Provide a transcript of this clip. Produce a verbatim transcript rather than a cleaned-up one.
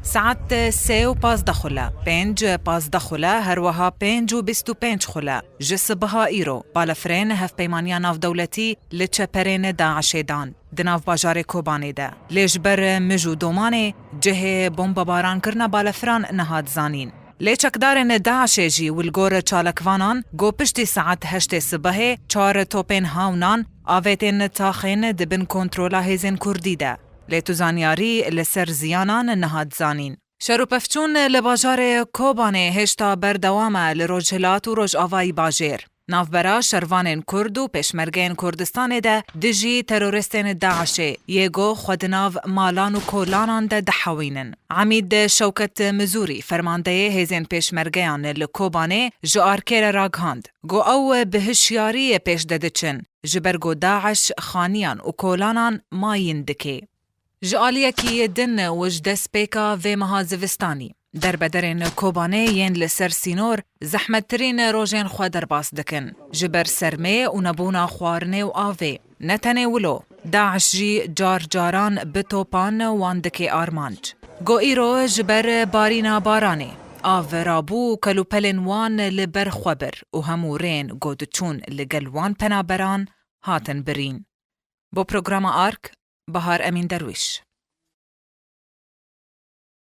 Saet sê û pazdeh xule, pênc pazdeh xule, her wiha pênc û bîst û pênc xule ji sibiha îro balefirên Hevpeymaniya Navdewletî li çeperên DAIŞê dan di nav bajarê Kobanê de. Lê ji ber mij û domanê cihê bombebarankirina balefiran nehat zanîn. Lê çekdarên DAIŞê jî û li gor çalakvanan got piştî saet heştê sibehê çar topên hawnan avêtên taxên di bin kontrola hêzên Kurdî de. Lê tu zanyarî li ser ziyanan nehat zanîn. Şer û pevçûn li bajarê Kobanê hêşta berdewam e li rojhilat û rojavayî bajêr. Navbera şervanên Kurd û pêşmergeyên Kurdistanê de dijî teroristên DAIŞê yê ku xwe di nav malan û kolanan de dihewînin. Emîd Şewket Mizûrî, fermandeyê hêzên pêşmergeyan li Kobanê, ji Arkê re ragihand, got ew bi hişyariyê pêş de diçin, ji ber ku DAIŞ xaniyan û kolanan mayîn dike. Ji aliyekî din û ji destpêka vê meha zivistanî, derbederên Kobanê yên li ser sînor zehmettirîn rojên xwe derbas dikin. Ji ber sermê û nebûna xwarinê û avê, ne tenê wilo, DAIŞ jî car caran bi topan wan dike armanc. Got îro ji ber barîna baranê, av rabû û kelûpelên wan li ber xwe bir û hemû rêyên ku diçûn li gel wan penaberan hatin birîn. Bo programa Ark, Bahar Emîn Derwîş.